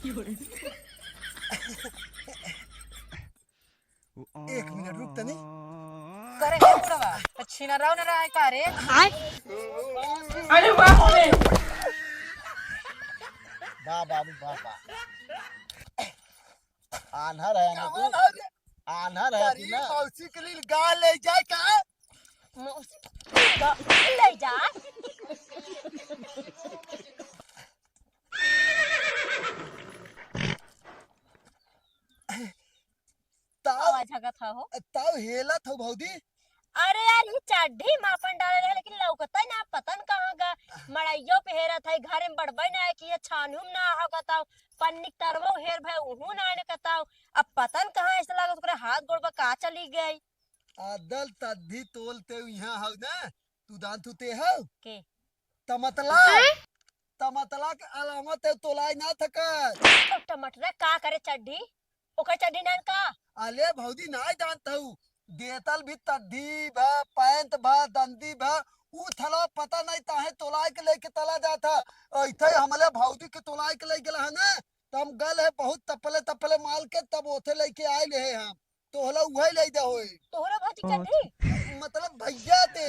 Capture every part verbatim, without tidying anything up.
एक मिनट रुक तनी। करे है बुढ़वा, तो छीना रहो ना रहा है का रे? अरे बाप रे। वाह बाबू, वाह, वाह। आन्हर है ना तू? कवन है रे? आन्हर है अरे तू ना? मौसी के लिए गाय ले जाए का? मौसी का ले जा। ताव आवाज हगत ह हो। ताव हेलत हो भौजी। अरे यार, ई चड्ढी में आपन डाले रहे, लेकिन लौकतै ना, पता न कहाँ गा। मड़इयो पे हेरत है, घरे में बड़बै ना है कि ये छानू में ना होगा ताव, पन्नी के तरवो हेर भय, उहू ना आने का ताव। अब पता न कहाँ ऐसे लागत, ओकरे हाथ गोड़ बा का चली गई। अदल तद्धी तोल ते इहाँ हौ ना, तू दान तू ते हौ। के? तमतला। हैं? तमतला के अलावा ते तोलाई ना थकत। तो टमाटर का करे चड्ढी? ओकर चड्ढी नान का? अले भौजी नाई जानत हऊ। देतल भी तद्धी भा, पैंत भा, दंदी भा, ऊ थला पता नहीं ताहे तोलाई के लेके तला जात ह। ऐथे हमले भौजी के तोलाई के ले गेला है ना, त हम गल है बहुत तपले तपले माल के, तब ओथे लेके आए ले है हम। तोहला उहे ले दे होई। तोहरा भौजी चड्ढी? मतलब भैया ते।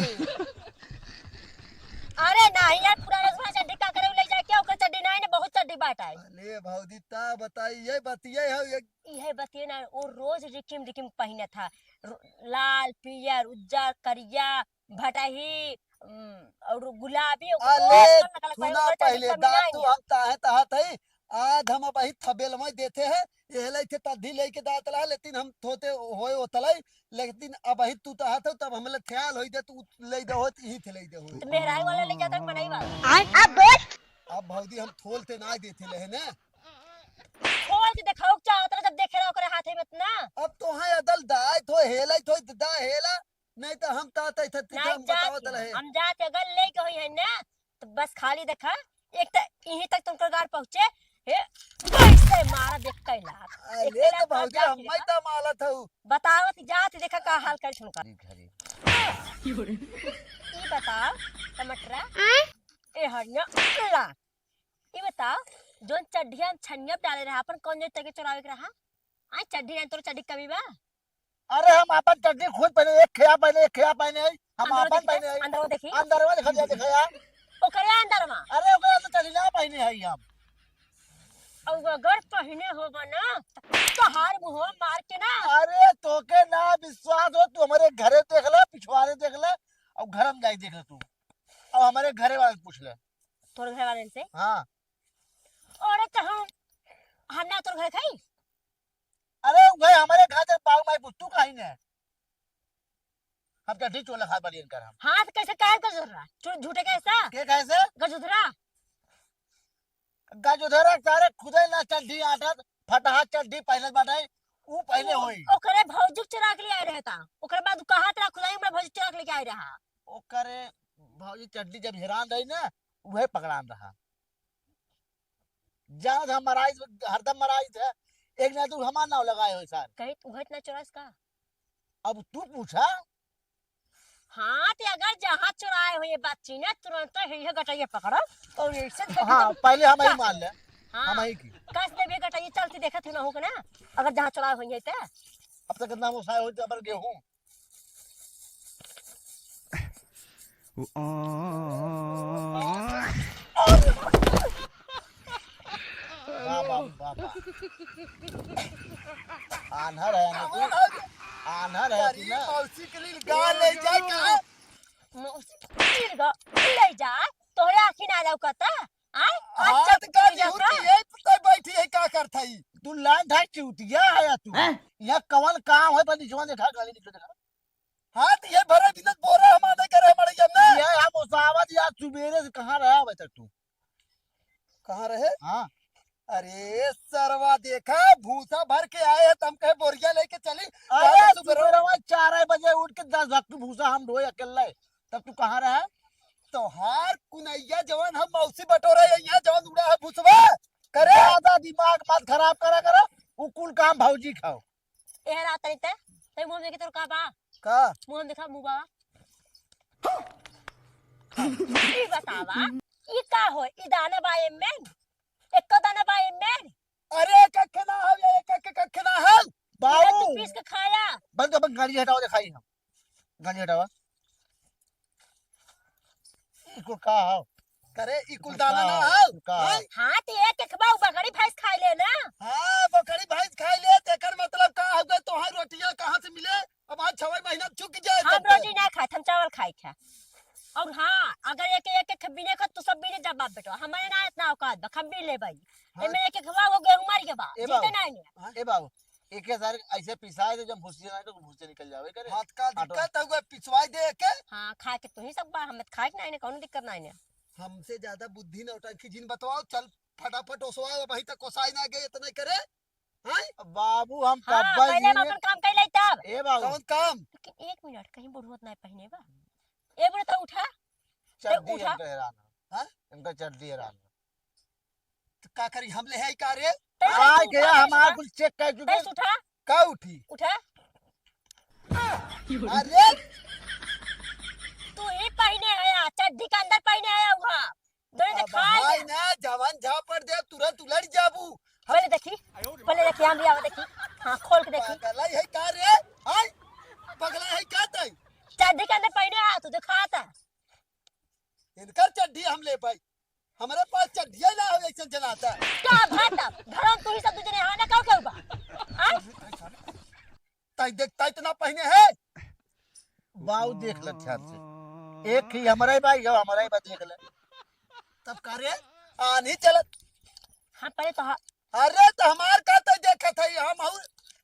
अरे नाही यार, पुराना जमाना चड्ढी का करे ले जाए, क्या ओकर चड्ढी नाही ने, बहुत चड्ढी बाटा है। अरे भौजी ता बताई, ये बतिये है, ये इहे बतिये ना, वो रोज रिकिम रिकिम पहिनत था, रो-, लाल, पियर, उज्जर, करिया, भटही, उम, और गुलाबी, और अले, रोज अलग अलग सुना पहिने, ओकर चड्ढी पहिले, कमी दांत नाही तू है। हम ताहे तहात है, आज हम अबही थबेलवा देते हैं, यह लइके तद्धी लइके दांत ला, लेकिन हम थोते होए ओतलाई, लेकिन अबही तू तहात हो, तब हमले ख्याल होई दे, तू ले दे होत, यही थे ले दे होत। तो मेहरारू वाला ले जाता है, मनई वाला। अब भौजी हम थोल ते ना देते ले है ना। खोल के देखाओ, चाहत रहे, जब देखे रहो ओकरे हाथे में इतना। अब तो है अदल दाई थो, हेलाई थो, दा हेला, नहीं तो हम तात आई थे, नहीं हम जात बतावत है, रहे। हम जात अगर लेके होई है ना, तो बस खाली देखा, एक तो यहीं तक तुमकर गार पहुँचे, हे, कैसे मारा देख कैला। अरे एक तो कैला भौजी, जात हम देखा। मैं तो माला था। बतावत जात देखा का हाल कर तुमका। ठीक है, ठीक। ई बताओ, टमाटरा, आय? ए हरिया, ला। ई बताओ, जोन चड्ढिया में छनिया डाले रहा, अपन कौन जोन तके चोरावे के रहा? आय, चड्ढी नहीं, तोर चड्ढी कमी बा? अरे, हम अपन चड्ढी खुद पहने, एक खेया पहने, एक खेया पहने आई, हम अंदरवा अपन देखी, पहने आई। अंदरवा देखी। अंदरवा देखा जा, देखा यार। ओकरे अंदरवा। अरे, ओकरे अंदर चड्ढी ना पहने आई हम। और अगर पहने होबा ना, तो हार मुँह मार के ना। अरे, तोके ना विश्वास हो, तू हमारे घरे देख ले, पिछवारे देख ले, और घर में जाई देख ले तू। अब हमारे घरे वाले से पूछ ले। तोर घर वाले से? हाँ। अरे तो हम, हम ना तोर घर खाई? अरे भाई, हमारे घर से बाऊ माई पूछ, तू कहीं ने? हम चड्ढी चोला खा बलियन कर हम। हाथ कैसे काहे का जोर रहा? झू-, झूठे कैसा? के कैसे? गजोधरा। गजोधरा सारे खुदे ना चड्ढी आटत, फटहा चड्ढी पहनत बाटे, ऊ पहले ऊ होई। ओकरे भौजी के चोरा के ले आए रहे ता। ओकरे बाद ऊ कहत रहा, "खुदाई, हमरा भौजी चोरा के लेके आए रहा।" ओकरे भौजी चड्ढी जब हेरान रही ना, उहे पकड़ान रहा। जान हम मराई, हरदम मराई थे। एक ना तू हमार नाव लगाए हो सर। कहीं उहे ना चोरास का? अब तू पूछा। हाँ, ते अगर जहाँ चोराए हो ये बात चीने, तुरंत ही ये गटैया पकड़ो और ऐसे धर हाँ, दो। पहले हम ही हाँ। मार ले। हाँ। हम ही की। कस दे भी गटैया चलती देखत हूँ ना हो के ना, अगर जहाँ चोराए हो ये ते। अब तक कितना मोसाए हो तो अबर गेहूं। वाह, वाह, वाह, वाह। आन्हर है ना तू? आन्हर है तू अरे, ना? मौसी के लिए गाय ले जाए का? मौसी के लिए गाय ले जाए? तोहरे आँखी ना लौकता? आय? आज हाथ चप का कर जा निहुर का? के यही पर बैठी है, का करत है? तू लाइन धार चूतिया है तू। हैं? यहाँ कवन काम है, पर निचवा देखा, गाली निकल देखा। हाथ ये भरे बिना बोरा हम आने करे मड़ैया में। ये हम उसावत या सुबेरे से कहाँ रहा अबे तक तू? कहाँ रहे? हाँ। अरे सरवा देखा, भूसा भर के आए हैं, तुम कहे बोरिया लेके चली। अरे काहे सुबेरे? सुबेरवा चार बजे उठ के दस झक्की भूसा हम ढोए अकेले, तब तू कहाँ रहे? तोहार कुनैया जवन हम मौसी बटोरे यहाँ जवन उड़ा है भूसवा करे। ज्यादा दिमाग मत खराब करा करो, उ कुल काम भौजी खाओ। एहर आ तनी ते, ते मुंह में देखी तोर का बा? का? मुंह में देखा, मुंह बा। ई बतावा, ई का हो? ई दाना बा एमे? एको दाना बा एमे? बंद कर, बंद, गाड़ी हटावा, देखाई हम। गाड़ी हटावा। ई कुल का हौ? करे, ई कुल दाना ना हौ? का हौ? हैं? हाँ, तो एक एक बाऊ बकरी भैंस खाई ले ना। हाँ, बकरी भैंस खाई ले, तेकर मतलब का हौ गए, तोहार रोटियां कहाँ से मिले? अब आज छवै महीना चुक जाए हम तब तक। रोटी ना खाए, हम चावल खाए थे। और हाँ, अगर एक एक एक बिने खा, तो सब बिने जब बाप बेटो, हमारे ना इतना औकात बा, हम बिन ले भाई। हाँ। एमे एक एक बाऊ गेहूं मर गया बा, ए जीते बाऊ। ना नहीं। हाँ, ए बाऊ, एक हजार ऐसे पिसाए दे, जब भूसी ना तो भूसी निकल जावे करे। हाथ का आटो। दिक्कत है, वो पिसवाई दे के। हाँ, खाए के तू ही सब बा, हमें खाए के नहीं ने, कौनो दिक्कत नहीं ने। हमसे ज्यादा बुद्धि नौटंकी जिन बतवाओ, चल फटाफट ओसवाओ, अबहीं तक ओसाई ना गए, इतना करे। हैं? बाबू, हम हाँ, कब्बा पहले हम जी अपन काम कर ले तब। ए बाबू। कौन काम? लेकिन एक मिनट, कहीं बुढ़वत नहीं पहने बा? ए बुढ़ा तो उठा। चड्डी उठा। इनका हैरान है। हाँ? इनका चड्डी हैरान है। तो का करी, हम ले है का रे? तैं आ उठा, गया, तैं हमार उठा। कुछ चेक कर चुके। तैं उठा। का उठी? उठा। अरे! तू ही पहने है, चड्डी के अंदर पहने है हुआ। तोरे अब देखाई हाय दे। ना, जवान झापड़ दे, तुरंत उलट जाबू। पहले देखी, पहले देखी, हम भी आवा देखी। हाँ, खोल के देखी। पगलाई है का रे? हाय? पगलाई है का तई? चड्डी के अंदर पहने है, तू दिखाता। इनकर चड्डी हम ले पाई। हमारे पास चड्डिया ना हो, ऐसे जनाता। का बात है? घरों तू ही सब दूजने हाँ ना, का, का बा? हाँ? ताई देख, ताई तो ना पहने है। बाऊ देख ले ध्यान से। एक ही हमारा ही भाई हो, हमारा ही बा, देख ले। तब का रे? आनी चलत। हाँ, पहले तो हा-, अरे तो हमार का तो देखत है, हम हऊ।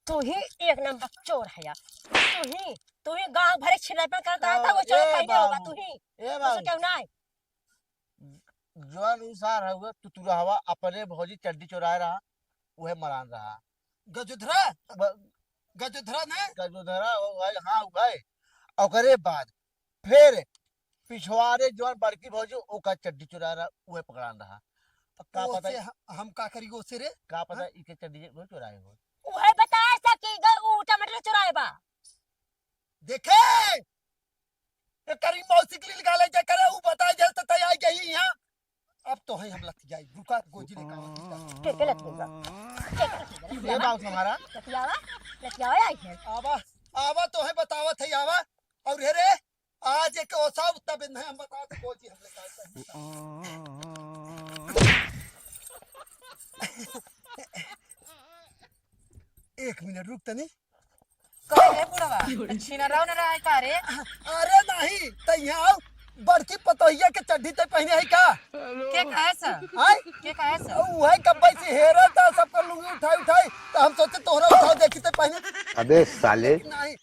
तू ही एक नंबर चोर है यार। तू ही, तू ही गांव भरे छिनापन करता रहता, वो चोर ए पहले होगा, बाबू। तू ही। ए बाबू। क्यों ना है? जौन उ सार हउवे तुतुरहवा, अपने भौजी चड्डी चोराए रहा, उहे मरान रहा। गजोधरा? ब-, गजोधरा ना? गजोधरा, ओ भाई, हाँ, उहे। ओकरे बाद फिर पिछवारे जौन बड़की भौजी, ओका चड्डी चोराए रहा, उहे पकड़ान रहा। अब का ओसे पता ह-, हम का करी ओसे रे? का पता हाँ? इके चड्डी वो चोराए हो। उहे बता सकी, ग-, उ टमाटर चोराए बा। देखे, एकरी मौसी के लिए निकाले जे करे, उ बताए जे तो तैयार गई यहाँ। अब तो है हम लतियाई, रुका, गोजी लेके आवत ही। के, के लतियाई बा? के, के लतियाई बा? ये बाबू तुम्हारा। लतियावा, लतियावा आई है। आवा, आवा तो है बतावत है, आवा। और हे रे, आज एक ओसा उत्ता बिन है, हम बतावत है, गोजी हम लेके आवत है। एक मिनट रुक तनी। कहे रे बुढ़वा, छिनरा उनरा है का रे? अरे नहीं, त यहाँ आओ, बड़की पतोहिया के चड्डी ते पहने है का? के कहे सा? आय? के कहे सा? वही कब्बे से हेरा था, सबका लुंगी उठाई उठाई, तो हम सोचे तोहरा उठाओ, देखी ते पहने। अबे साले। नहीं,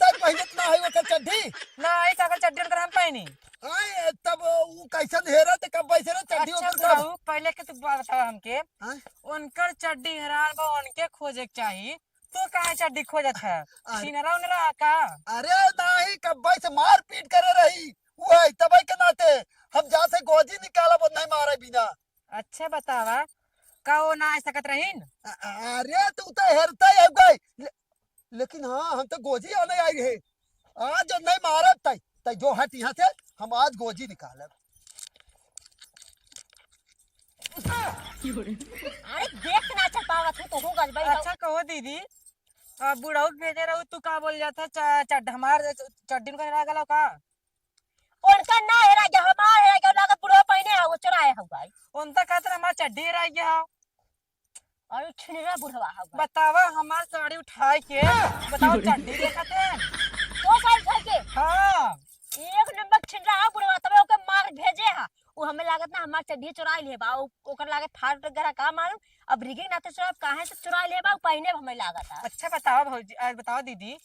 तब पहने इतना है वो चड्डी? नहीं, तो अगर चड्डी उनकर हम पहनी। आय, तब वो कैसन हेरा ते कब्बे से रे चड्डी अच्छा उनकर बुढ़ऊ, पहले के तू बात बतावा हमके। हाँ? उनकर चड्डी हेरान बा, उनके खोजे के चाही। तू काहे चड्डी खोजत है? अरे छिनरा उनरा का? अरे नाही, कब्बे से मारपीट करे रही, वही तबे के नाते हम जाते गोजी निकालब, नहीं मारे बिना। अच्छा बतावा, का वो ना आ सकत रहीन? अ-, अरे तू तो हेरते ही हो गई, ले-, लेकिन हाँ, हम तो गोजी आने आई रहे। आज जो नहीं मारब तई, तई जो हट यहाँ से, हम आज गोजी निकालब। अरे देख ना चल पावत हूँ, तो हूँ गजबई। अच्छा कहो दीदी, आ, बुढ़ऊ के भेजे रहू, तू का बोल जाता, च-, चड्ढ-, हमार चड्डी में कहीं रह गलो का? उनका ना हेरा गया, हमार हेरा गया, लागत बुढ़ऊ पहने है, वो चुराए हो भाई। उनका खातिर हमार चड्डी हेरा गया हो। अरे छिनरा बुढ़वा हो भाई। बतावा हमार साड़ी उठाए के, बतावा चड्डी देखते हैं। तो साड़ी उठाए के? हाँ। एक नंबर छिनरा हो बुढ़वा, तबे ओके मार भेजे हा। उ हमें लागत ना हमार चड्डी चुराई ले बा, उ-, ओकर लागे फाट गरा का मालूम। अब रिगिंग नाते चुराए, काहे से चुराई ले बा, उ पहने हमें लागत है। अच्छा बतावा भौजी, आ, बतावा दीदी,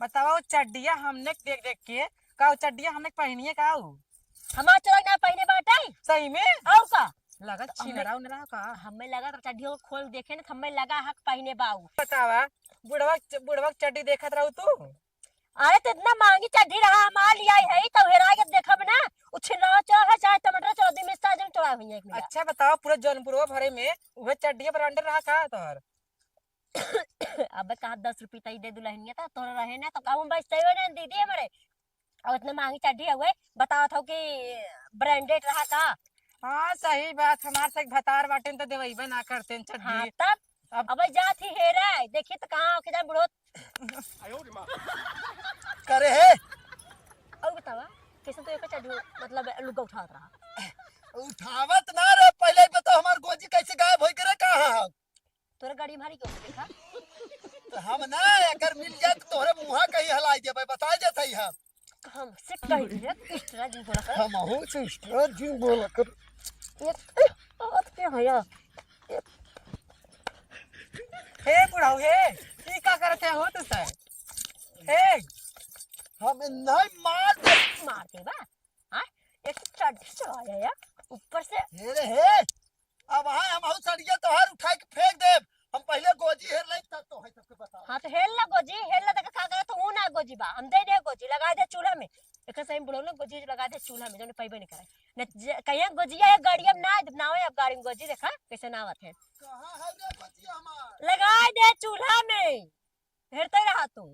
बतावा वो चड्डिया हमने देख देख के, का वो चड्डिया हमने पहनिए का उ? हमार चुराई ना पहने बाटे। सही में? और का? लगा तो हमें छिनरा उनरा का? हमें लगा तो चड्डियों को खोल देखे ना, तो हमें लगा हक पहने बा उ। बतावा, बुढ़वा, बुढ़वा के चड्डी देखत रहू तू? अरे तो इतना महंगी चड्डी रहा, हमार लियाई है, तो हेरा के देखब ना, उ छिलवा चोर है, चाहे टमाटर चोर, आदमी में से आज हम चोरा हुई है एक मिनट। अच्छा बताओ, पूरे जौनपुरवा भरे में उहे चड्डिया branded रहा का तोहर? अब कहा दस रुपये तई दे दुल्हनिया, तो तोहर रहे ना, तो कहूँ बस सही हो ना दीदी हमारे। और इतना महंगी चड्डी है, बताओ था कि branded रहा का? हाँ, सही बात, हमार से एक भतार बाटे न तो देवइबे ना करते न चड्डी। हाँ, तब अब अब जात ही हेरा, देखी तो कहाँ के जान बुढ़ो करे है। और बतावा, कैसे तो एक चार मतलब लुग्गा उठावत रहा? उठावत ना रे, पहले पे तो हमार गोजी कैसे गायब होई करे, कहाँ है? तोरा गाड़ी भारी क्यों देखा? तो हम ना, अगर मिल जाए तो तोहरे मुँहा कहीं हलाई देबे, बताई देत हई हम। हमसे कह दिया, एक्स्ट्रा जिन बोला कर। हम हो से एक्स्ट्रा जिन बोला कर। एक, एक, बात क्या है यार? एक, हे बुढ़ाऊ, हे, ई का करत है हो तू सर? हे, हम नहीं मार दे। मार दे बा? हाँ? एक चड्ढी चढ़ा है यार, ऊपर से। हे रे हे, अब हाँ हम हऊ सड़िया तोहार उठा के फेंक देब। हम पहले गोजी हेर लेब, तब तो है सबके बताओ। हाँ, तो हेर ला गोजी, हेर ला, देखा का करे, तो हूँ ना गोजी बा, हम दे दे गोजी, लगा दे चूल्हा में। एक सही बुढ़ऊ ना गोजी लगा दे चूल्हा में, जो पैबे नहीं करे। न जे-, कहिया गोजिया है गाड़िया में ना, जब ना आवे अब गाड़ी में गोजी, देखा कैसे ना आवत है। कहाँ है रे गोजिया हमार? लगा दे चूल्हा में, हेरते रहा तू।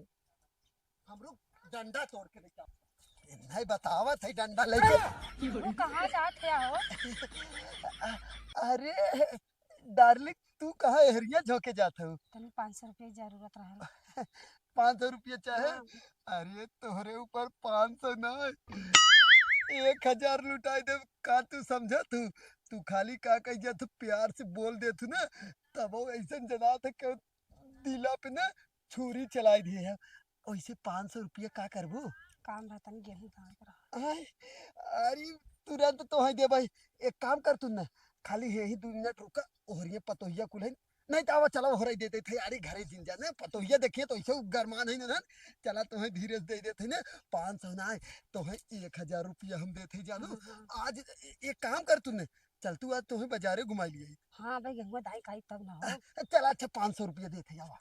हमरो डंडा तोड़ के लेके आओ। नहीं बतावत है डंडा लेके। तू कहाँ जात है हो? अरे डार्लिंग, तू कहाँ एहरिया झोंके जात हो? तनी पाँच सौ रुपया जरूरत रहल। पाँच सौ रुपया चाहे? हाँ। अरे तोहरे ऊपर पाँच सौ ना, एक हजार लुटाई देब। का तू समझत हू? तू खाली का कह जात हू, प्यार से बोल देत हू ना, तब वो ऐसन जनात है कि दिला पे ना छुरी चलाई दिए है। वैसे पाँच सौ रुपया का करबू? काम रहा, तनी गेहूं दाल रहा। आय, अरे तुरंत तो है दे भाई, एक काम कर तू ना, खाली यही दो मिनट रुका, ओहरिया पतोहिया कुल है, नहीं तो आवा चला ओहराई दे देत है यारी घरे जिन जाने, पतोहिया देखिए तो ऐसे गरमान है ना, चला तो है धीरे से दे देत है ना, पाँच सौ ना है, तो है एक हजार रुपया हम देत है जानू। हाँ, हाँ। आज ए-, एक काम कर तू ना, चल तू आज तो है बाजारे घुमाई लिए। हाँ भाई, गंगवा दाई काई तब ना हो। चला अच्छा पाँच सौ रुपया देत है, आवा।